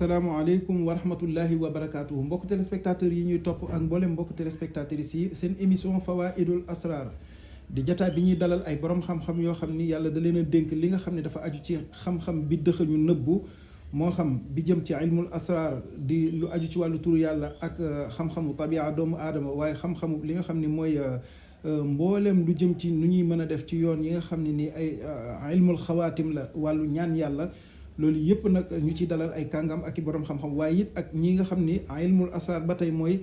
salaamaaleykum wa rahmatullahi wa barakaatuhu mbokk téléspectateurs yi ñuy topp ak mboolem mbokk téléspectatrices yi seen émission Fawaidul Asrar di jataa bi ñuy dalal ay borom xam-xam yoo xam ni yàlla da leen a dénk li nga xam ne dafa aju ci xam-xam bi dëxëñu nëbbu moo xam bi jëm ci ilmul asrar di lu aju ci wàllu turu yàlla ak xam-xamu tabia doomu aadama waaye xam-xamu li nga xam ni mooy mboolem lu jëm ci nu ñuy mën a def ci yoon yi nga xam ne ni ay ilmul xawaatim la wàllu ñaan yàlla loolu yëpp nag ñu ci dalal ay kàngam ak i borom xam-xam waaye it ak ñi nga xam ni ilmul asrar ba tey mooy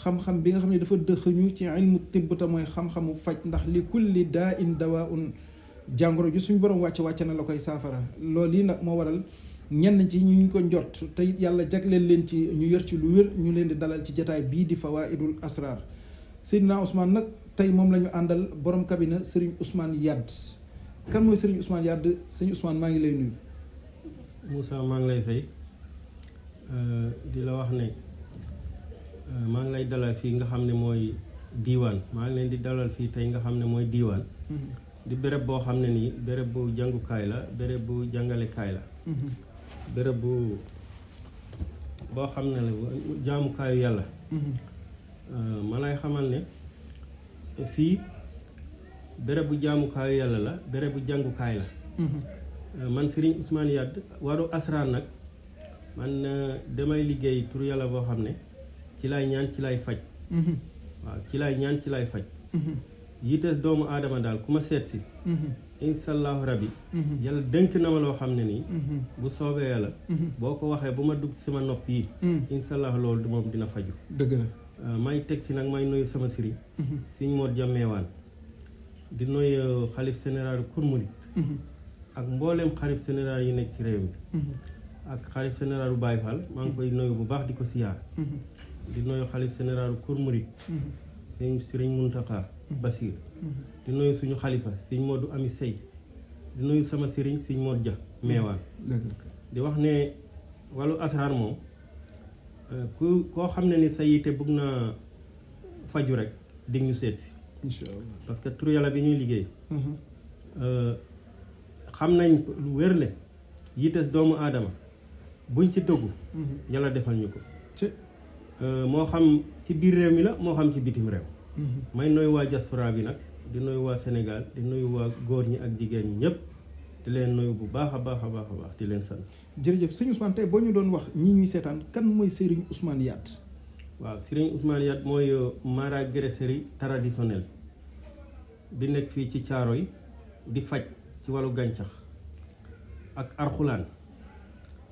xam-xam bi nga xam ne dafa dëxëñu ci ilmu tibb te mooy xam-xamu faj ndax li kulli daa in dawaun jàngoro ju suñu borom wàcce na la koy saafara loolu yi nag moo waral ñenn ci ñu ko njort te it yàlla jagleel leen ci ñu yor ci lu wér ñu leen di dalal ci jataay bii di Fawaidul Asrar Seydina Ousmane nag tey moom la ñu àndal borom cabinet Serigne Ousmane Yade kan mooy Serigne Ousmane Yade sëñ Ousmane maa ngi lay nuyu. Moussa maa ngi lay fay di la wax ne maa ngi lay dalal fii nga xam ne mooy diiwaan maa ngi leen di dalal fii tey nga xam ne mooy diiwaan di béréb boo xam ne nii béréb bu jàngukaay la béréb bu jàngalekaay la béréb bu boo xam ne la jaamukaayu yàlla ma lay xamal ne fii béréb bu jaamukaayu yàlla la béréb bu jàngukaay la man Serigne Ousmane Yade waru asrar nag man damay liggéey tur yàlla boo xam ne ci lay ñaan ci lay faj waaw ci lay ñaan ci lay faj yitte doomu aadama daal ku ma seet si insha allahu rabbi yàlla dénk na ma loo xam ne nii bu soobee yàlla boo ko waxee bu ma dugg sama nopp yi insha allah loolu moom dina faju dëgg la may teg ci nag may nuyu sama sëriñ Sëriñ Modou Dia Meewaan di nuyu xalif général Kour Mouride ak mbooleem xalif général yi nekk ci réew mi ak xalif général bu Baye Fall maa ngi koy nuyu bu baax di ko siyaar di nuyu xalif général Kour Mouride Sëriñ Muntaka Basir di nuyu suñu xalifa Sëriñ Modou Ami Sey di nuyu sama sëriñ Sëriñ Modou Dia Meewaan di wax ne wàllu asrar moom koo xam ne ni sa yitte bëgg na faju rek dig ñu seet si incha allah parce que tur yàlla bi ñuy liggéey xam nañ lu wér le yitte doomu aadama buñ ci doggu yàlla defal ñu ko moo xam ci biir réew mi la moo xam ci bitim réew may nuyu waa diaspora bi nag di nuyu waa Sénégal di nuyu waa góor ñi ak jigéen ñi ñëpp di leen nuyu bu baax a baax a baax a baax di leen sant jërëjëf sëñ Ousmane tey boo ñu doon wax ñi ñuy seetaan kan mooy Serigne Ousmane Yade waaw Serigne Ousmane Yade mooy maraîchers traditionnel bi nekk fii ci Caaroy di faj ci wàllu gàncax ak arxulaan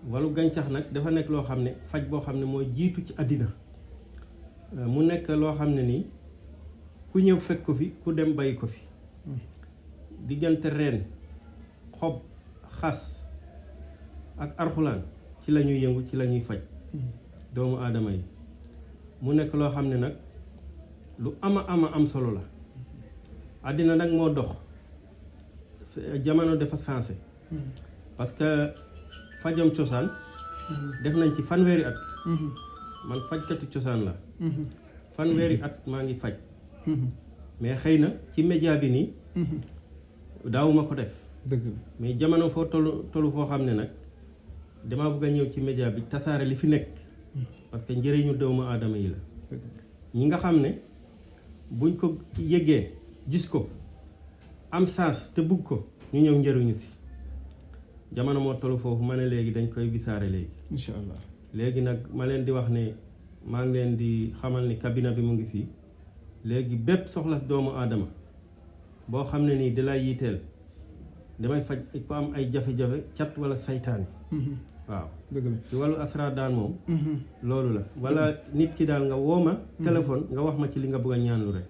wàllu gàncax nag dafa nekk loo xam ne faj boo xam ne mooy jiitu ci àddina mu nekk loo xam ne nii ku ñëw fekk ko fi ku dem bàyyi ko fi diggante reen xob xas ak arxulaan ci la ñuy yëngu ci la ñuy faj doomu aadama yi mu nekk loo xam ne nag lu ama am solo la àddina nag moo dox jamono dafa sensé parce que fajam cosaan def nañ ci fanweeri at man fajkatu cosaan la fanweeri at maa ngi faj mais xëy na ci média bi nii daawuma ko def dëgg la mais jamono foo tollu foo xam ne nag dama bëgg a ñëw ci média bi tasaare li fi nekk parce que njëriñu doomu aadama yi la ñi nga xam ne buñ ko yëgee gis ko am sens te bugg ko ñu ñëw njëriñu si jamono moo tollu foofu ma ne léegi dañ koy bisaare léegi incha allah léegi nag ma leen di wax ne maa ngi leen di xamal ni cabinet bi mu ngi fii léegi bépp soxla doomu aadama boo xam ne nii di lay yitteel damay faj ko am ay jafe-jafe cat wala saytaane waaw dëgg la ci wàllu asrar daal moom loolu la wala nit ki daal nga woo ma téléphone nga wax ma ci li nga bëgg a ñaanlu rek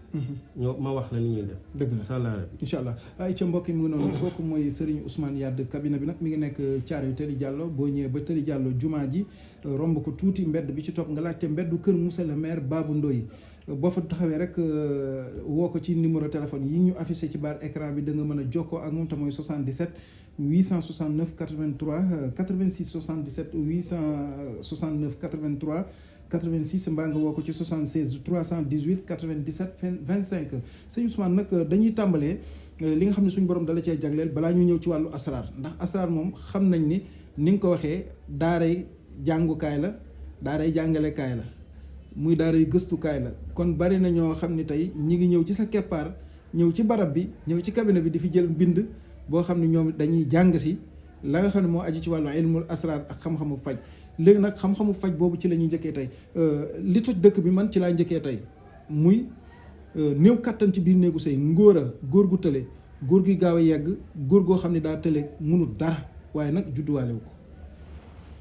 ñoo ma wax la ni ñuy def dëgg la incha allah rabbi incha allah ay ca mbokk yi mu ngi noonu kooku mooy Serigne Ousmane Yade cabinet bi nag mi ngi nekk Thiaroye Tëli Diallo boo ñëwee ba Tëli Diallo jumaa ji romb ko tuuti mbedd bi ci topp nga laajte mbeddu kër Moussa le maire Babou Ndoye boo fa taxawee rek woo ko ci numéro téléphone yi ñu affiché ci barre écran bi da nga mën a jokkoo ak moom te mooy 77 869 83 86 77 869 83 86 mbaa nga woo ko ci 76 318 97 25 sëñ Ousmane nag dañuy tàmbalee li nga xam ne suñu borom dala cee jagleel balaa ñu ñëw ci wàllu asrar ndax asrar moom xam nañ ni nga ko waxee daaray jàngukaay la daaray jàngalekaay la muy daaray gëstukaay la kon bari na ñoo xam ne tey ñi ngi ñëw ci sa keppaar ñëw ci barab bi ñëw ci cabinet bi di fi jël mbind boo xam ne ñoom dañuy jàng si la nga xam ne moo aju ci wàllu ilmul asrar ak xam-xamu faj léegi nag xam-xamu faj boobu ci la ñuy njëkkee tey li toj dëkk bi man ci laa njëkkee tey muy néew kattan ci biir néegu sëy góor gu tële góor gi gaaw a yegg góor goo xam ne daa tële munul dara waaye nag judduwaale wu ko.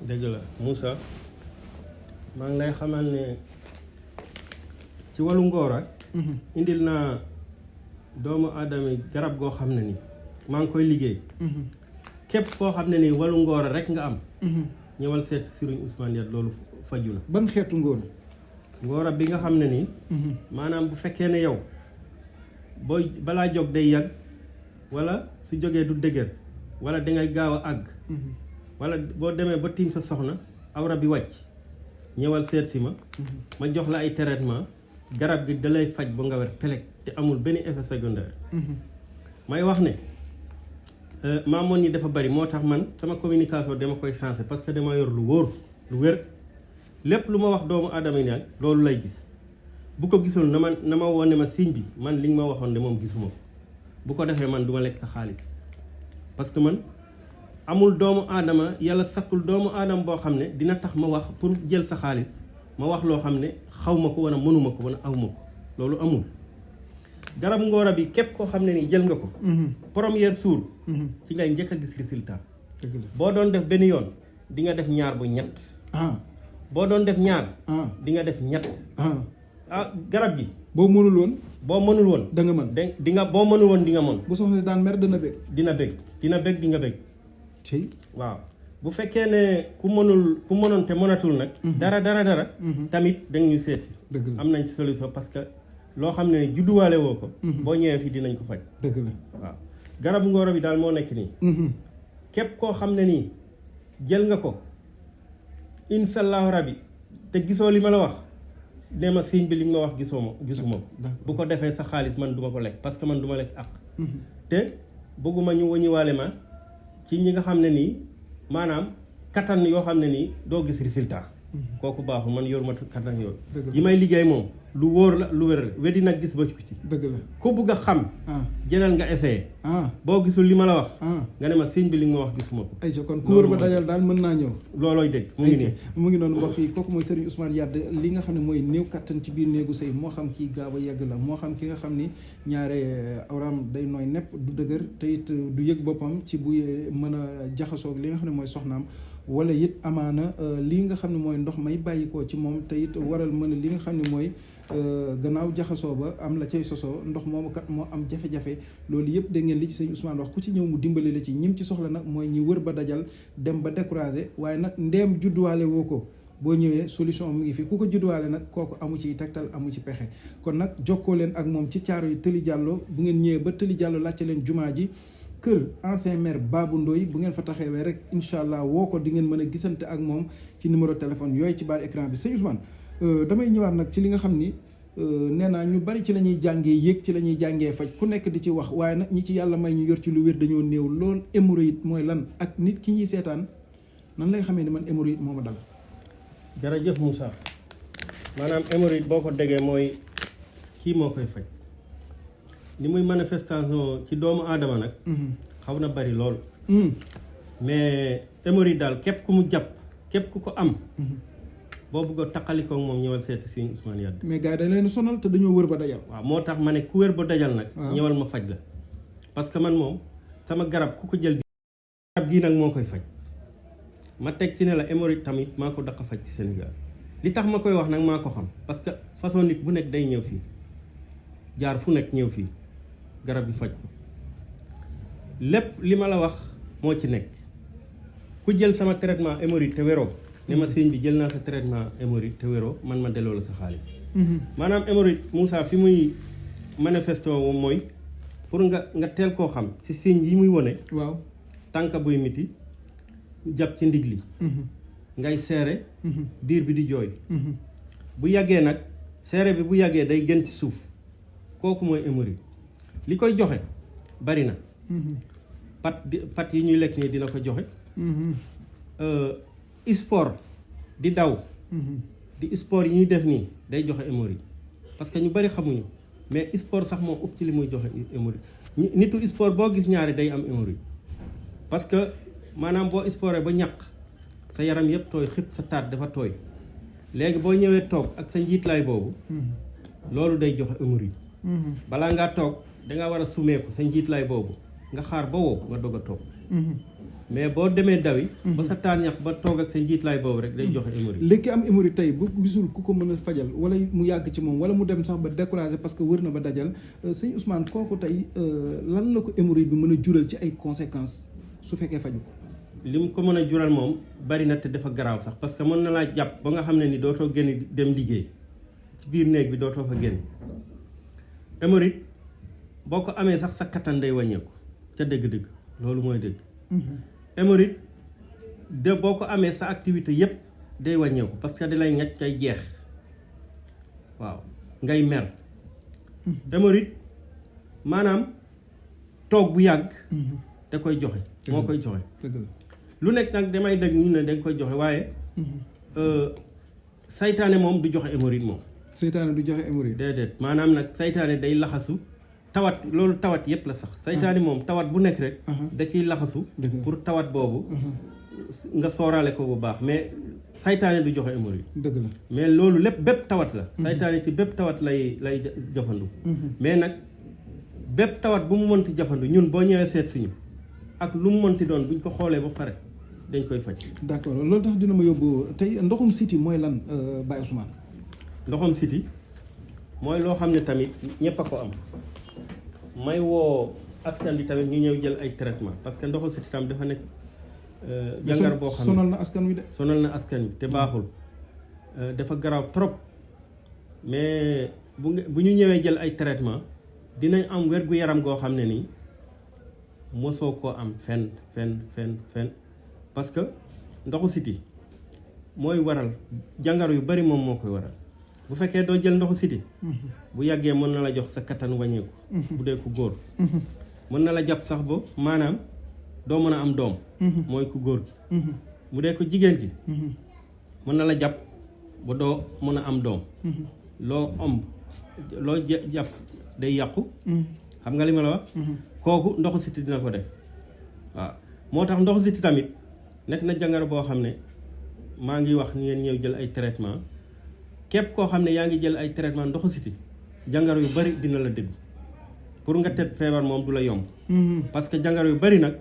dëgg la Moussa maa ngi lay xamal ne ci wàllu ngóora indil naa doomu aadama garab goo xam ne ni maa ngi koy liggéey képp koo xam ne ni wàllu ngóora rek nga am ñëwal seet Serigne Ousmane Yade loolu faju na. ban xeetu ngóora bi nga xam ne nii maanaam bu fekkee ne yow booy balaa jóg day yàgg wala su jógee du dëgër wala dangay gaaw a àgg wala boo demee ba tiim sa soxna awra bi wàcc ñëwal seet si ma ma jox la ay traitement garab gi dalay faj ba nga wér peleg te amul benn effet secondaire may wax ne maamoon yi dafa bari moo tax man sama communication dama koy sensé parce que dama yor lu wóor lu wér lépp lu ma wax doomu aadama yi nag loolu lay gis bu ko gisul na ma woon ne ma signe bi man li nga ma waxoon de moom gisuma ko bu ko defee man du ma lekk sa xaalis parce que man amul doomu aadama yàlla sakkul doomu aadama boo xam ne dina tax ma wax pour jël sa xaalis ma wax loo xam ne xaw ma ko wala mënuma ko wala awma ko loolu amul garab ngóora bi képp koo xam ne nii jël nga ko première jour ci ngay njëkk a gis résultat boo doon def benn yoon di nga def ñaar bu ñett boo doon def ñaar di nga def ñett garab gi boo mënul woon da nga mën di nga boo mënul woon di nga mën bu soxna si daan mer dina bëgg di nga bëgg ci waaw bu fekkee ne ku mënoon te mënatul nag dara tamit danga ñu seeti am nañ ci solution parce que loo xam ne judduwaale woo ko boo ñëwee fii dinañ ko faj dëgg la waaw garabu ngóora bi daal moo nekk nii képp koo xam ne nii jël nga ko insha allahu rabi te gisoo li ma la wax ne ma signe bi li nga ma wax gisuma ko bu ko defee sa xaalis man duma ko lekk parce que man duma lekk ak te bëgguma ñu wañuwaale ma ci ñi nga xam ne nii maanaam kattan yoo xam ne nii doo gis résultat kooku baaxul man yor ma kattan yooyu yi may liggéey moom lu wóor la lu wér la weddi nag gis ba ci dëgg la ku bugg a xam jëlal nga essayé boo gisul li ma la wax nga ne ma signe bi li nga ma wax gisuma ko ay kon ku wër ba dajal daal mën naa ñëw loolooy dégg mu ngi noonu mbokk yi kooku mooy Serigne Ousmane Yade li nga xam ne mooy néew kattan ci biir néegu sëy moo xam kii gaaw a yegg la moo xam ki nga xam ni ñaare awraam day nooy nepp du dëgër te it du yëg boppam ci buy mën a jaxasoog li nga xam ne mooy soxnaam wala it amaana lii nga xam ne mooy ndox may bàyyikoo ci moom te it waral mën a li nga xam ne mooy gannaaw jaxasoo ba am la cay sosoo ndox moomu kat moo am jafe-jafe loolu yëpp da ngeen li ci sëñ Ousmane wax ku ci ñëw mu dimbali la ci ñim ci soxla nag mooy ñi wër ba dajal dem ba découragé waaye nag ndeem judduwaale woo ko boo ñëwee solution mu ngi fi ku ko judduwaale nag kooku amu ci tegtal amu ci pexe kon nag jokkoo leen ak moom ci caaro yi Tëli Jàllo bu ngeen ñëwee ba Tëli Jàllo laajte leen jumaa ji kër ancien maire Babou Ndoye bu ngeen fa taxawee rek incha allah woo ko di ngeen mën a gisante ak moom ci numéro téléphone yooyu ci baar écran bi sëñ Ousmane damay ñëwaat nag ci li nga xam ni nee naa ñu bari ci la ñuy jàngee yéeg ci la ñuy jàngee faj ku nekk di ci wax waaye nag ñi ci yàlla may ñu yor ci lu wér dañoo néew lool hémorroïde mooy lan ak nit ki ñuy seetaan nan lay xamee ni man hémorroïde moo ma dal. jërëjëf Moussa maanaam hémorroïde boo ko déggee mooy kii moo koy faj ni muy manifestation ci doomu aadama nag xaw na bari lool mais hémorroïde daal képp ku mu jàpp képp ku ko am boo bëgg a taqalikoo moom ñëwal seeti Serigne Ousmane Yade mais gars yi dañ leen sonal te dañoo wër ba dajal waaw moo tax ma ne ku wër ba dajal nag ñëwal ma faj la parce que man moom sama garab ku ko jël garab gii nag moo koy faj ma teg ci ne la hémorroïde tamit maa ko daq faj ci Sénégal li tax ma koy wax nag maa ko xam parce que façon nit bu nekk day ñëw fii jaar fu nekk ñëw fii garab bi faj ko lépp li ma la wax moo ci nekk ku jël sama traitement hémorroïde te wéroo ne ma sëñ bi jël naa sa traitement hémorroïde te wéroo man ma delloo la sa xaalis maanaam hémorroïde Moussa fi muy manifesté moom mooy pour nga teel koo xam si signe yi muy wone waaw tànk buy miti jàpp ci ndig li ngay seere biir bi di jooy bu yàggee nag seere bi bu yàggee day gën ci suuf kooku mooy hémorroïde li koy joxe bari na pat yi ñuy lekk nii dina ko joxe sport di daw di sport yi ñuy def nii day joxe hémorroïde parce que ñu bari xamuñu mais sport sax moo ëpp ci li muy joxe hémorroïde nitu sport boo gis ñaari day am hémorroïde parce que maanaam boo sporté ba ñaq sa yaram yëpp tooy xib sa taat dafa tooy léegi boo ñëwee toog ak sa njiitlaay boobu loolu day joxe hémorroïde balaa ngaa toog danga war a sumeeku sa njiitlaay boobu nga xaar ba wow nga doog a toog mais boo demee dawi ba sa taat ñaq ba toog ak sa njiitlaay boobu rek day joxe hémorroïde léegi am hémorroïde tey bu gisul ku ko mën a fajal wala mu yàgg ci moom wala mu dem sax ba découragé parce que wër na ba dajal sëñ Ousmane kooku tey lan la ko hémorroïde bi mën a jural ci ay conséquences su fekkee faju ko li mu ko mën a jural moom bari na te dafa garaaw sax parce que mën na laa jàpp ba nga xam ne ni dootoo génn dem liggéey ci biir néeg bi dootoo fa génn hémorroïde boo ko amee sax sa kattan day wàññeeku ca dëgg-dëgg loolu mooy dëgg hémorroïde de boo ko amee sa activité yépp day wàññeeku parce que da lay ngaj kay jeex waaw ngay mer hémorroïde maanaam toog bu yàgg da koy joxe moo koy joxe lu nekk nag damay dégg ñu ne dañ koy joxe waaye saytaane moom du joxe hémorroïde moom saytaane du joxe hémorroïde déedéet maanaam nag saytaane day laxasu tawat loolu tawat yépp la sax saytaane moom tawat bu nekk rek da ciy laxasu pour tawat boobu nga sooraale ko bu baax mais saytaane du joxe hémorroïde dëgg la mais loolu lépp bépp tawat la saytaane ci bépp tawat lay jafandu mais nag bépp tawat bu mu mënti jafandu ñun boo ñëwee seet si ñu ak lu mu mënti doon buñ ko xoolee ba pare dañ koy faj d'accord loolu tax dina ma yóbbu tey ndoxum siti mooy lan Baye Ousmane ndoxum siti mooy loo xam ne tamit ñépp a ko am may woo askan bi tamit ñu ñëw jël ay traitement parce que ndoxum siti tam dafa nekk jàngar boo xam ne sonal na askan wi de sonal na askan wi te baaxul dafa garaaw trop mais bu ñu ñëwee jël ay traitement dinañ am wér-gu-yaram goo xam ne nii mosoo koo am fenn parce que ndoxu siti mooy waral jàngaro yu bari moom moo koy waral bu fekkee doo jël ndoxu siti bu yàggee mën na la jox sa kattan wàññeeku bu dee ku góor mën na la jàpp sax ba maanaam doo mën a am doom mooy ku góor gi bu dee ko jigéen gi mën na la jàpp ba doo mën a am doom loo ëmb loo jàpp day yàqu xam nga li ma la wax kooku ndoxu siti dina ko def waaw moo tax ndoxu siti tamit nekk na jàngoro boo xam ne maa ngi wax ngeen ñëw jël ay traitement képp koo xam ne yaa ngi jël ay traitement ndoxu siti jàngoro yu bari dina la dégg pour nga teg feebar moom du la yomb parce que jàngoro yu bari nag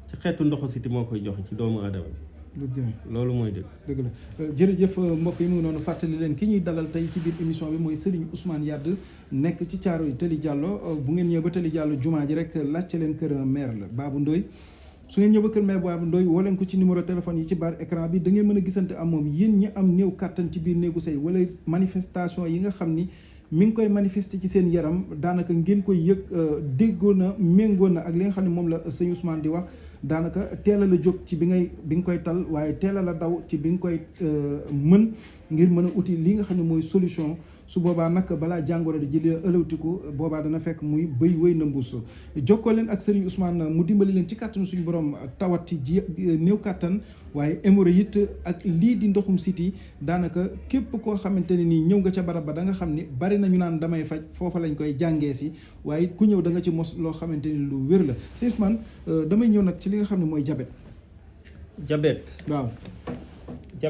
ci xeetu ndoxu siti moo koy joxe ci doomu aadama bi loolu mooy dëgg la jërëjëf mbokk yi mu ngi noonu fàttali leen ki ñuy dalal tey ci biir émission bi mooy Serigne Ousmane Yade nekk ci Thiaroye Tali Diallo bu ngeen ñëw ba Tali Diallo jumaa ji rek laajte leen kër maire la Babou Ndoye su ngeen ñëw ba kër maire Babou Ndoye woo leen ko ci numéro téléphone yi ci barre écran bi da ngeen mën a gisante am moom yéen ñi am néew kàttan ci biir néegu sëy wala manifestation yi nga xam ni mi ngi koy manifester ci seen yaram daanaka ngeen koy yëg déggoo na méngoo na ak li nga xam ne moom la sëñ Ousmane di wax daanaka teela la jóg ci bi nga koy tal waaye teela la daw ci bi nga koy mën ngir mën a uti li nga xam ne mooy solution su boobaa nag balaa jàngoro di jëlee ëlawtiku boobaa dana fekk muy bëy wëy na mbuus jokkoo leen ak Serigne Ousmane mu dimbali leen ci kàttanu suñu borom tawati ji néew kàttan waaye hémorroïde ak lii di ndoxum siti daanaka képp koo xamante ne nii ñëw nga ca barab ba da nga xam ni bari na ñu naan damay faj foofa lañ koy jàngee si waaye ku ñëw da nga ci mos loo xamante ni lu wér la Serigne Ousmane damay ñëw nag ci li nga xam ne mooy jabet waaw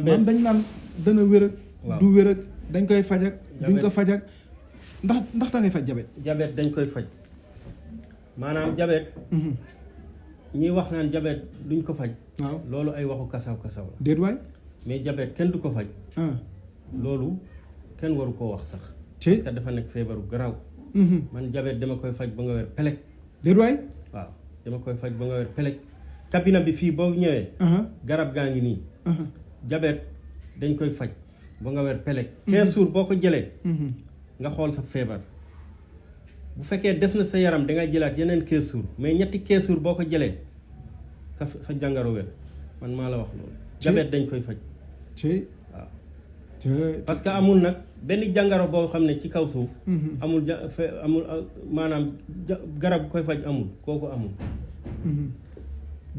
man dañ naan dana wér ak du wér ak dañ koy faj ak duñ ko faj ak ndax da ngay faj jabet dañ koy faj maanaam jabet ñiy wax naan jabet duñ ko faj waaw loolu ay waxu kasaw la déet waay mais jabet kenn du ko faj loolu kenn waru koo wax sax parce que dafa nekk feebaru garaaw man jabet dama koy faj ba nga wér pelek déet waay waaw dama koy faj ba nga wér pelek cabine bi fii boo ñëwee garab gaa ngi nii jabet dañ koy faj ba nga weer pelek 15 jours boo ko jëlee nga xool sa feebar bu fekkee des na sa yaram dangay jëlaat yeneen 15 jours mais ñetti 15 jours boo ko jëlee sa jàngaro wér man maa la wax loolu jabet dañ koy faj waaw parce que amul nag benn jàngaro boo xam ne ci kaw suuf amul maanaam garab koy faj amul kooku amul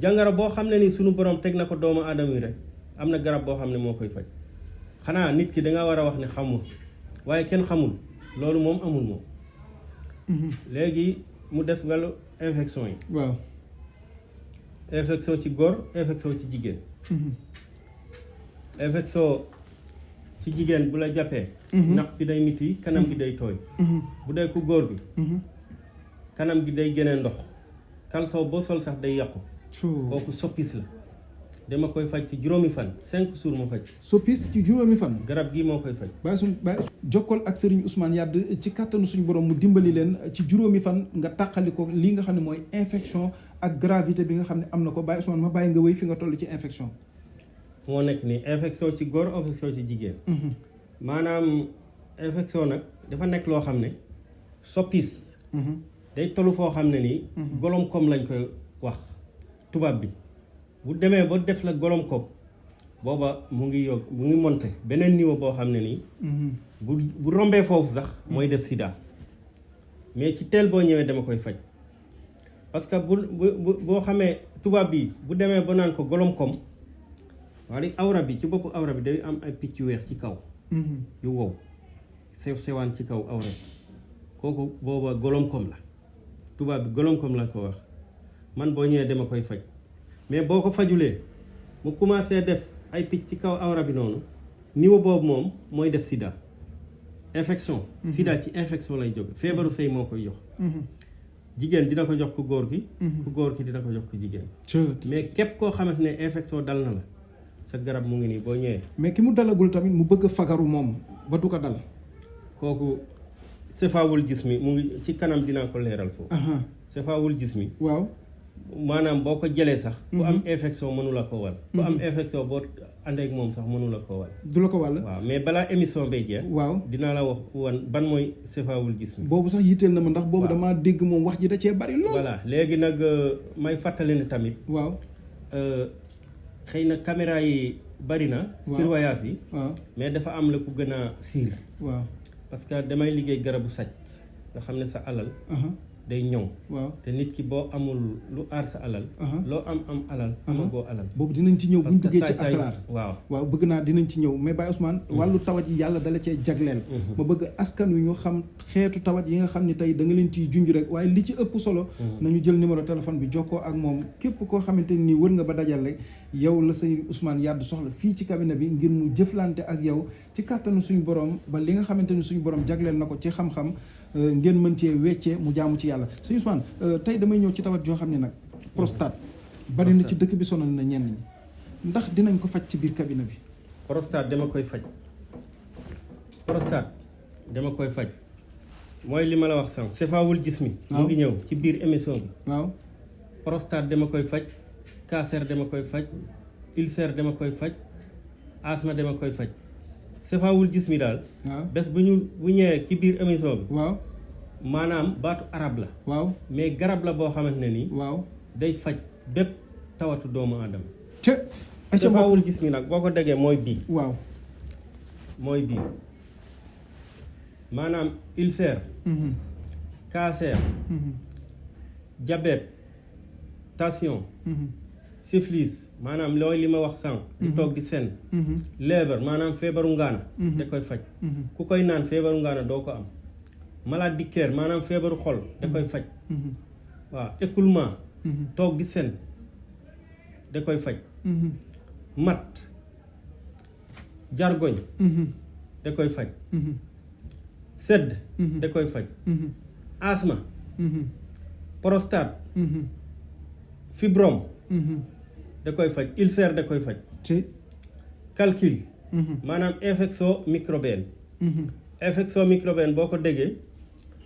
jàngaro boo xam ne ni sunu borom teg na ko doomu aadama yi rek am na garab boo xam ne moo koy faj xanaa nit ki danga war a wax ne xamul waaye kenn xamul loolu moom amul moom. léegi mu des wàllu infection yi. waaw. infection ci góor infection ci jigéen. infection ci jigéen bu la jàppee. naq bi day miti kanam gi day tooy. bu dee ku góor gi. kanam gi day génne ndox. kalsaw boo sol sax day yàqu. kooku soppis la. dama koy faj ci juróomi fan 5 jours mu faj. soppis ci juróomi fan. garab gi moo koy faj. bàyyi jokkool ak Serigne Ousmane Yade ci kàttanu suñu borom mu dimbali leen ci juróomi fan nga tàqali ko lii nga xam ne mooy infection ak gravité bi nga xam ne am na ko Baye Ousmane ma bàyyi nga wéy fi nga toll ci infection. moo nekk nii infection ci góor infection ci jigéen. maanaam infection nag dafa nekk loo xam ne soppis. day tollu foo xam ne nii. golom koom lañ koy wax tubaab bi. bu demee ba def la golom koom booba mu ngi monté beneen niveau boo xam ne nii. bu rombee foofu sax mooy def sida. mais ci teel boo ñëwee dama koy faj parce que boo xamee tubaab bi bu demee ba naan ko golom koom waaye awra bi ci boppu awra bi day am ay picc yu weex ci kaw. yu wow sewaan ci kaw awra bi kooku booba golom koom la tubaab bi golom koom la ko wax man boo ñëwee dama koy faj. mais boo ko fajulee mu commencé def ay picc ci kaw awra bi noonu niveau boobu moom mooy def sida infection. sida ci infection lay jóge feebaru sëy moo koy jox. jigéen dina ko jox ku góor gi. ku góor ki dina ko jox ku jigéen. mais képp koo xamante ne infection dal na la sa garab mu ngi nii boo ñëwee. mais ki mu dalagul tamit mu bëgg a fagaru moom ba du ko dal. kooku sefaawul gis mi mu ngi ci kanam dinaa ko leeral foofu. sefaawul gis mi. waaw. maanaam boo ko jëlee sax. ku am infection mënu la ko wal. ku am infection boo àndeek moom sax mënu la ko wal. du la ko wàll. waaw mais balaa émission bay jeex. waaw dinaa la wax wan ban mooy sefaawul gis mi. boobu sax yitteel na ma ndax boobu damaa dégg moom wax ji da cee bari lool. voilà léegi nag may fàttali ne tamit. waaw. xëy na caméra yi bari na. surveillance yi. waaw mais dafa am la ku gën a siir. waaw parce que damay liggéey garabu sàcc nga xam ne sa alal. day ñëw. waaw te nit ki boo amul lu aar sa alal. loo am alal. amagoo alal. boobu dinañ ci ñëw bu ñu duggee ci asraar. waaw bëgg naa dinañ ci ñëw mais Baye Ousmane. wàllu tawat yi yàlla dala cee jagleel. ma bëgg askan wi ñu xam xeetu tawat yi nga xam ni tey da nga leen ciy junj rek waaye li ci ëpp solo. nañu jël numéro téléphone bi jokkoo ak moom képp koo xamante ni wër nga ba dajal rek yow la sëñ Ousmane Yade soxla fii ci cabinet bi ngir mu jëflante ak yow ci kàttanu suñu borom ba li nga xamante ni suñu borom jagleel na ko ci xam-xam ngeen mën cee weccee mu jaamu ci yàlla sëñ Ousmane tey damay ñëw ci tawat yoo xam ne nag prostate bari na ci dëkk bi sonal na ñenn ñi ndax dinañ ko faj ci biir cabinet bi. prostate dama koy faj mooy li ma la wax sànq sefaawul gis mi. mu ngi ñëw ci biir émission bi. waaw prostate dama koy faj cancer dama koy faj ulcère dama koy faj asthme dama koy faj sefaawul gis mi daal. waaw bés bu ñëwee ci biir émission bi. waaw maanaam baatu arab la. waaw mais garab la boo xamante ne nii. waaw day faj bépp tawatu doomu aadama. te sefaawul gis mi nag boo ko déggee mooy bii. waaw mooy bii maanaam ulcère. cancer. diabète tension. syphilis maanaam looy li ma wax sànq. di toog di sen. lèvre maanaam feebaru ngaana. da koy faj. ku koy naan feebaru ngaana doo ko am. malade du cœur maanaam feebaru xol da koy faj. waaw écoulement. toog di sen da koy faj. mat jargoñ. da koy faj. sedd. da koy faj. asthme. prostate. fibrome. da koy faj ulcère da koy faj. calcul. maanaam infection microbienne. infection microbienne boo ko déggee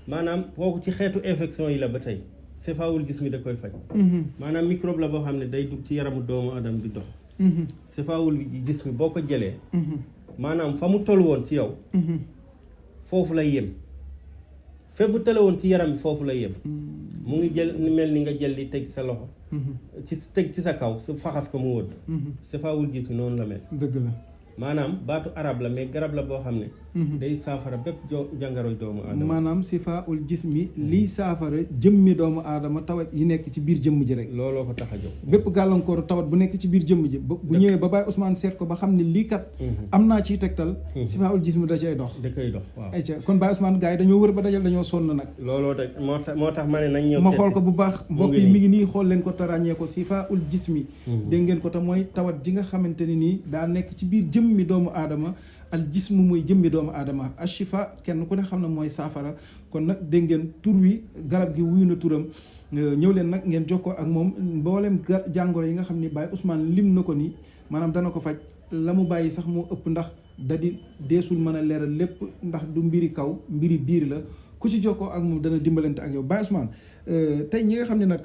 maanaam kooku ci xeetu infection yi la ba tey sefaawul gis mi da koy faj. maanaam microbe la boo xam ne day dugg ci yaramu doomu adam di dox. sefaawul gis mi boo ko jëlee. maanaam fa mu toll woon ci yow. foofu lay yem. fépp bu tële woon ci yaram bi foofu lay yem. mu ngi jël mel ni nga jël li teg sa loxo. teg ci sa kaw su faxas ko mu wëdd. sefaawul gis mi noonu la mel. dëgg la maanaam baatu arab la mais garab la boo xam ne day saafara bépp jàngoro doomu aadama. maanaam sifaa'ul jismi liy saafara jëmmi doomu aadama tawat yi nekk ci biir jëmm ji rek. looloo ko tax a jóg. bépp gàllankooru tawat bu nekk ci biir jëmm ji. bu ñëwee ba Baye Ousmane seet ko ba xam ne lii kat. am naa ciy tegtal. sifaa'ul jismi da cay dox. da koy dox waaw. ayca kon Baye Ousmane gars yi dañoo wër ba dajal dañoo sonn nag. looloo de moo tax ma ne nañ ñëw. ma xool ko bu baax mbokk yi mi ngi nii xool leen ko te ràññee ko sifaa'ul jismi. dégg ngeen ko te mooy tawat ji nga xamante ni nii daa nekk ci biir jëmmi doomu aadama al jismu muy jëmmi doomu aadama ashifa kenn ku ne xam ne mooy saafara kon nag dégg ngeen tur wi garab gi wuyu na turam ñëw leen nag ngeen jokkoo ak moom mboolem jàngoro yi nga xam ni Baye Ousmane lim na ko ni maanaam dana ko faj la mu bàyyi sax moo ëpp ndax da di deesul mën a leeral lépp ndax du mbiri kaw mbiri biir la ku ci jokkoo ak moom dana dimbalante ak yow Baye Ousmane tey ñi nga xam ne nag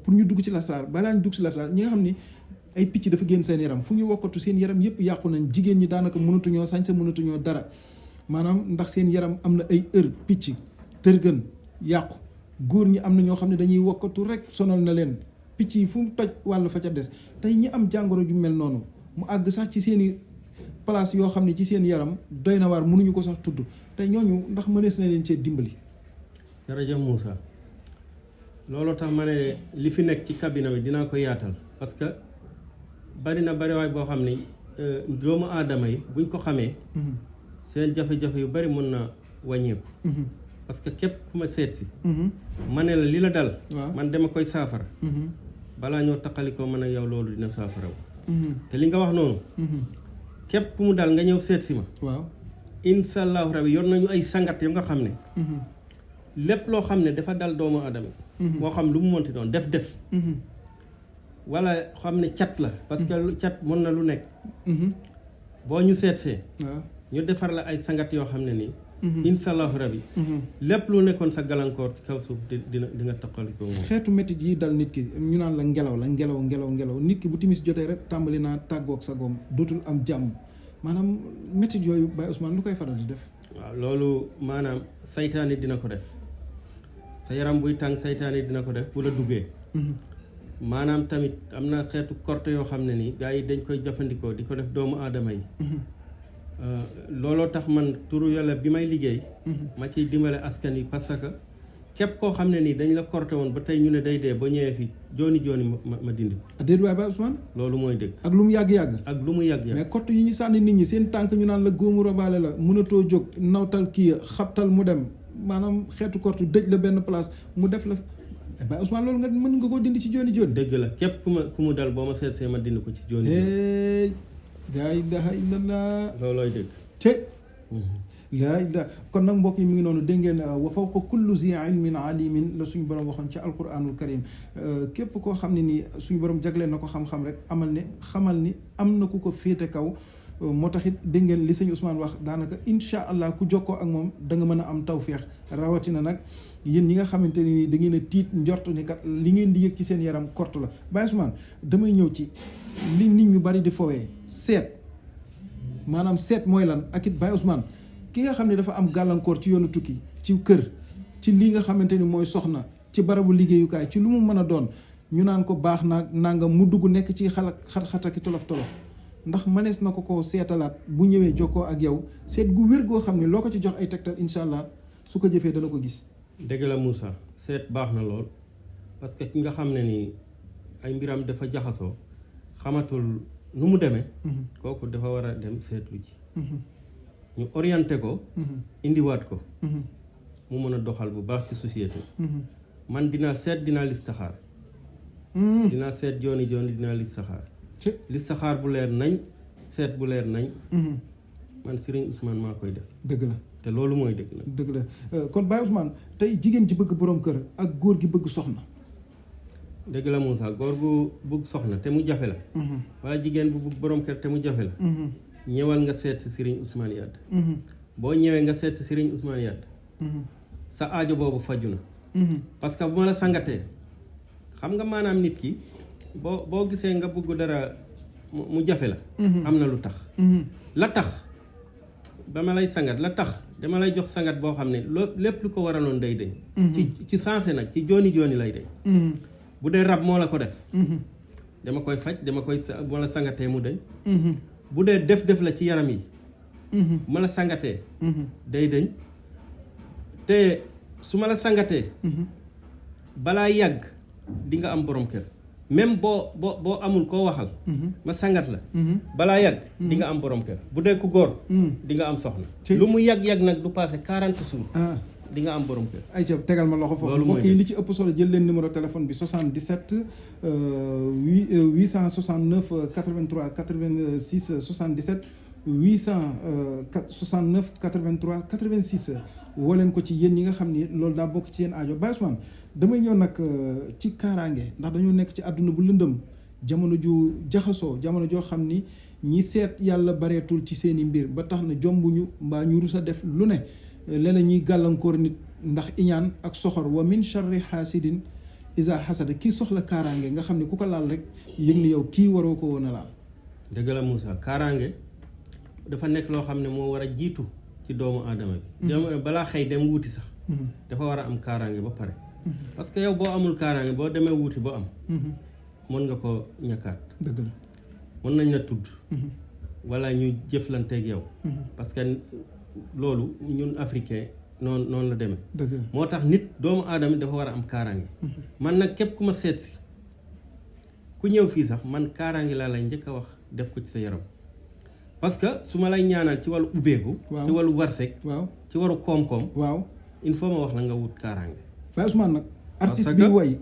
pour ñu dugg ci lasaar balaa ñu dugg ci lasaar ñi nga xam ni ay picc dafa génn seen yaram fu ñu wokkatu seen yaram yëpp yàqu nañ jigéen ñi daanaka mënatuñoo sañse mënatuñoo dara maanaam ndax seen yaram am na ay heure picc tërgën yàqu góor ñi am na ñoo xam ne dañuy wokkatu rek sonal na leen picc yi fu mu toj wàll fa ca des tey ñi am jàngoro ju mel noonu mu àgg sax ci seen i place yoo xam ne ci seen yaram doy na waar mënuñu ko sax tudd tey ñooñu ndax mënees na leen cee dimbali. jërëjëf Moussa looloo tax ma ne li fi nekk ci cabinet bi dinaa ko yaatal parce que bari na bariwaay boo xam ne doomu aadama yi buñ ko xamee seen jafe-jafe yu bari mën na wàññeeku parce que képp ku ma seet si ma ne la li la dal man dama koy saafara balaa ñoo taqalikoo mën a yow loolu dina saafara te li nga wax noonu képp ku mu dal nga ñëw seet si ma waaw insha allahu rabi yor nañu ay sangat yu nga xam ne lépp loo xam ne dafa dal doomu aadama moo xam lu mu monti doon def wala xam ne cat la parce que cat mën na lu nekk boo ñu seetsee ñu defar la ay sangat yoo xam ne nii insha allahu rabi lépp lu nekkoon sa gàllankoor ci kaw suuf di nga taqali ko moom xeetu métit yi dal nit ki ñu naan la ngelaw nit ki bu timis jotee rek tàmbali naa tàggoog sa goom dootul am jàmm maanaam métit yooyu Baye Ousmane lu koy faral di def waaw loolu maanaam saytaane dina ko def sa yaram buy tàng saytaane dina ko def bu la duggee maanaam tamit am na xeetu korte yoo xam ne nii gars yi dañ koy jëfandikoo di ko def doomu aadama yi looloo tax man turu yàlla bi may liggéey ma ciy dimbale askan yi parce que képp koo xam ne nii dañ la korte woon ba tey ñu ne day dee ba ñëwee fi jooni ma dindi ko déet waay Baye Ousmane loolu mooy dëgg ak lu mu yàgg-yàgg ak lu mu yàgg mais korte yi ñu sànni nit ñi seen tànk ñu naan la góomu robaale la mënatoo jóg nawtal kii xabtal mu dem maanaam xeetu korte dëj la benn place mu def la Baye Ousmane loolu nga mën nga koo dindi ci jooni dëgg la képp ku mu dal boo ma seet see ma dindi ko ci jooni laa ilaha illallah loolooy dëgg te laa ilaha kon nag mbokk yi mi ngi noonu dégg ngeen wa fawqa kulli zi ilmin alimin la suñu borom waxoon ci alquranul karim képp koo xam ne nii suñu borom jagleel na ko xam-xam rek xamal ni am na ku ko féete kaw moo tax it dégg ngeen li sëñ Ousmane wax daanaka incha allah ku jokkoo ak moom da nga mën a am tawféex rawatina nag yéen ñi nga xamante ni da ngeen a tiit njort ni kat li ngeen di yëg ci seen yaram korte la Baye Ousmane damay ñëw ci li nit ñu bari di fowee seet maanaam seet mooy lan ak it Baye Ousmane ki nga xam ne dafa am gàllankoor ci yoonu tukki ci kër ci lii nga xamante ni mooy soxna ci barabu liggéeyukaay ci lu mu mën a doon ñu naan ko baax naag nangam mu dugg nekk ci xat-xat ak tolof-tolof ndax mënees na ko seetalaat bu ñëwee jokkoo ak yow seet gu wér goo xam ne loo ko ci jox ay tegtal incha allah su ko jëfee dana ko gis. dëgg la Moussa seet baax na lool parce que ki nga xam ne nii ay mbiram dafa jaxasoo xamatul nu mu demee. kooku dafa war a dem seetlu ji. ñu orienté ko. indiwaat ko. mu mën a doxal bu baax ci société. man dinaa seet dinaa listaxaar. dinaa seet jooni dinaa listaxaar. listaxaar bu leer nañ seet bu leer nañ. man Serigne Ousmane maa koy def. dëgg la te loolu mooy dëgg la. dëgg la kon Baye Ousmane tey jigéen ji bëgg borom kër ak góor gi bëgg soxna. dëgg la Moussa góor gu bëgg soxna te mu jafe la. wala jigéen bu bëgg borom kër te mu jafe la. ñëwal nga seet si Serigne Ousmane Yade. boo ñëwee nga seet si Serigne Ousmane Yade. sa aajo boobu faju na. parce que bu ma la sangatee xam nga maanaam nit ki boo gisee nga bëgg dara mu jafe la. am na lu tax. la tax dama lay sangat la tax dama lay jox sangat boo xam ne lépp lu ko waraloon day deñ. ci sensé nag ci jooni lay deñ. bu dee rab moo la ko def. dama koy faj dama la sangatee mu deñ. bu dee def la ci yaram yi ma la sangatee day dañ te su ma la sangatee balaa yàgg di nga am borom kër même boo amul koo waxal ma sangat la balaa yàgg di nga am borom kër bu dee ku góor di nga am soxna lu mu yàgg-yàgg nag du passé 40 jours di nga am borom kër. ayca tegal ma loxo foofu mbokk yi li ci ëpp solo jël leen numéro téléphone bi 77 869 83 86 77 869 83 86 woo leen ko ci yéen ñi nga xam ni loolu daa bokk ci yéen aajo Baye Ousmane damay ñëw nag ci kaaraange ndax dañoo nekk ci àdduna bu lëndëm jamono ju jaxasoo jamono joo xam ni ñi seet yàlla bareetul ci seeni mbir ba tax na jombuñu mbaa ñu rus a def lu ne léeg-léeg ñuy gàllankoor nit ndax iñaan ak soxor wa min charri xaasidin isa xasada kii soxla kaaraange nga xam ne ku ko laal rek yëg ni yow kii waroo ko woon a laal. dëgg la Moussa kaaraange dafa nekk loo xam ne moo war a jiitu ci doomu aadama bi. jamono balaa xëy dem wuuti sax. dafa war a am kaaraange ba pare. parce que yow boo amul kaaraange boo demee wuuti ba am. mën nga ko ñàkkaat. dëgg la mën nañ la tudd. wala ñu jëflanteeg yow. parce que loolu ñun africain noonu la demee. dëgg la moo tax nit doomu aadama dafa war a am kaaraange. man nag képp ku ma seet si ku ñëw fii sax man kaaraange laa lay njëkk a wax def ko ci sa yaram. parce que su ma lay ñaanal ci wàllu ubbeeku. waaw ci wàllu warsek. waaw ci wàllu koom-koom. waaw il faut ma wax la nga wut kaaraange. Baye Ousmane nag.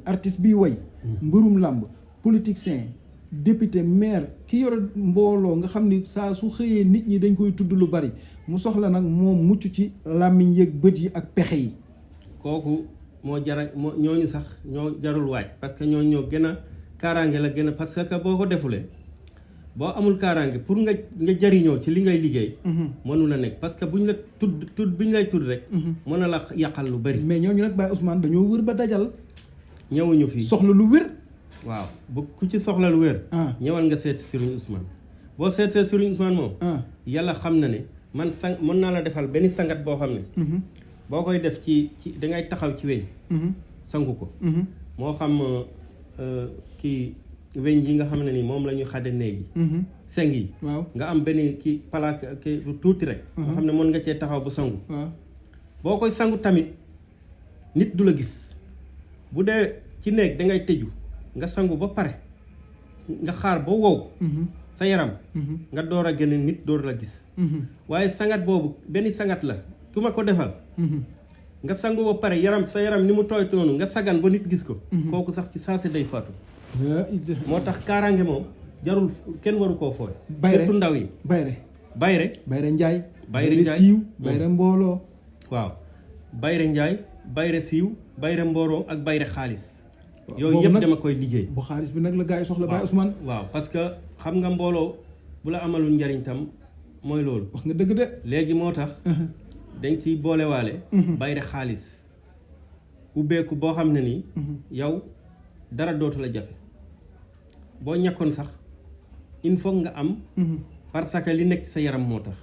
artiste bi way mbërum làmb politicien député maire ki yor mbooloo nga xam ni saa su xëyee nit ñi dañ koy tudd lu bari mu soxla nag moom mucc ci làmmiñ yeeg bët yi ak pexe yi. kooku moo ñooñu sax ñoo jarul waaj parce que ñoo gën a kaaraange la gën a parce que boo ko defulee boo amul kaaraange pour nga jariñoo ci li ngay liggéey. mënu la nekk parce que buñ la tudd bi ñu lay tudd rek. mën na la yàqal lu bari. mais ñooñu nag Baye Ousmane dañoo wër ba dajal. ñëwuñu fii soxla lu wér. waaw bu ku ci soxla lu wér. ñëwal nga seeti Serigne Ousmane boo seetee Serigne Ousmane moom. yàlla xam na ne man mën naa la defal benn sangat boo xam ne. boo koy def ci dangay taxaw ci weñ. sangu ko. moo xam kii weñ yi nga xam ne ni moom la ñu xàdde néegi. seng yi. waaw nga am benn kii palaat kii lu tuuti rek. nga xam ne mën nga cee taxaw bu sangu. boo koy sangu tamit nit du la gis bu dee ci néeg dangay tëju. nga sangu ba pare nga xaar ba wow sa yaram nga door a génn nit door la gis waaye sangat boobu benn sangat la ku ma ko defal nga sangu ba pare sa yaram ni mu tooy toonu nga sagan ba nit gis ko kooku sax ci saase day faatu moo tax kaaraange moom jarul kenn waru koo fooy surtout ndaw yi bayre njaay siiw bayre mbooloo waaw bayre njaay bayre siiw bayre mbooloo ak bayre xaalis yooyu yëpp dama koy liggéey. bu xaalis bi nag la gars yi soxla Baye Ousmane. waaw parce que xam nga mbooloo bu la amalul njariñ tam mooy loolu. wax nga dëgg de. léegi moo tax. dañ ciy boolewaale. bayre xaalis. ubbeeku boo xam ne nii. yow dara dootu la jafe. boo ñàkkoon sax il faut nga am. parce que li nekk sa yaram moo tax.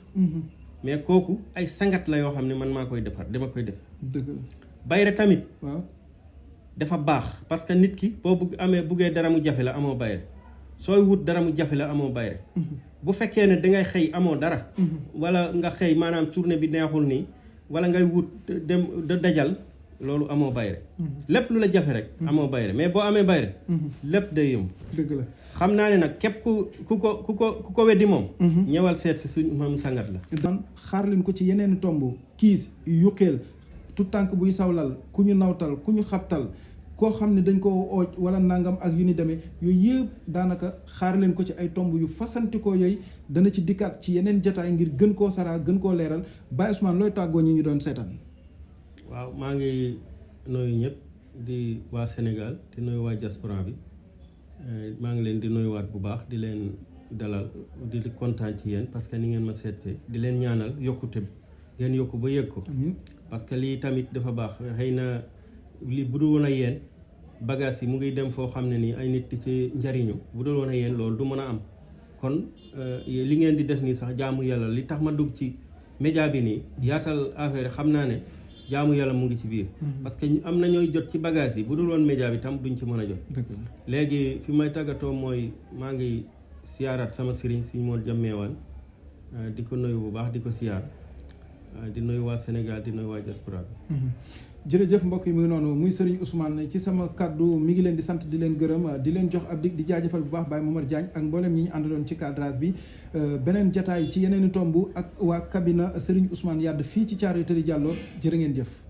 mais kooku ay sangat la yoo xam ne man maa koy defar dama koy def. dëgg la bayre tamit. waaw. dafa baax parce que nit ki boo buggee dara mu jafe la amoo bayre sooy wut dara mu jafe la amoo bayre bu fekkee ne dangay xëy amoo dara wala nga xëy maanaam journée bi neexul nii wala ngay wut dem dajal loolu amoo bayre lépp lu la jafe rek amoo bayre mais boo amee bayre lépp day yomb dëgg la xam naa ne nag képp ku ko weddi moom ñëwal seet si suñ moom sangat la dan xaar leen ko ci yeneen tomb kiis yuqeel tout tànk buy sawlal ku ñu nawtal ku ñu xabtal koo xam ne dañ ko ooj wala nangam ak yu ni demee yooyu yëpp daanaka xaar leen ko ci ay tomb yu fasantikoo yooyu dana ci dikkaat ci yeneen jotaay ngir gën koo saraa gën koo leeral Baye Ousmane looy tàggoo ñi ñu doon seetaan. waaw maa ngi nuyu ñëpp di waa Sénégal di nuyu waa diaspora bi maa ngi leen di nuyuwaat bu baax di leen dalal di kontaan ci yéen parce que ni ngeen ma seetee di leen ñaanal yokkute ngeen yokku ba yëg ko. parce que lii tamit dafa baax xëy na li bu dul woon a yéen bagages yi mu ngi dem foo xam ne nii ay nit di ci njariñu bu dul woon a yéen loolu du mën a am kon li ngeen di def nii sax jaamu yàlla li tax ma dugg ci média bi nii yaatal affaire xam naa ne jaamu yàlla mu ngi ci biir. parce que am na ñooy jot ci bagages yi bu dul woon média bi tam duñ ci mën a jot. léegi fi may tàggatoo mooy maa ngi siyaaraat sama sëriñ si moo jàmmeewaan di ko nuyu bu baax di ko siyaar di nuyu waa Sénégal di nuyu waa diaspora bi. jërëjëf mbokk yi mu ngi noonu muy Serigne Ousmane ci sama kàddu mi ngi leen di sant di leen gërëm di leen jox ab dig di jaajëfal bu baax Baye Momar Diagne ak mboolem ñi ñu àndaloon ci cadrage bi beneen jataay ci yeneen i tomb ak waa cabine Serigne Ousmane Yade fii ci Thiaroye Tali Diallo jërë ngeen jëf.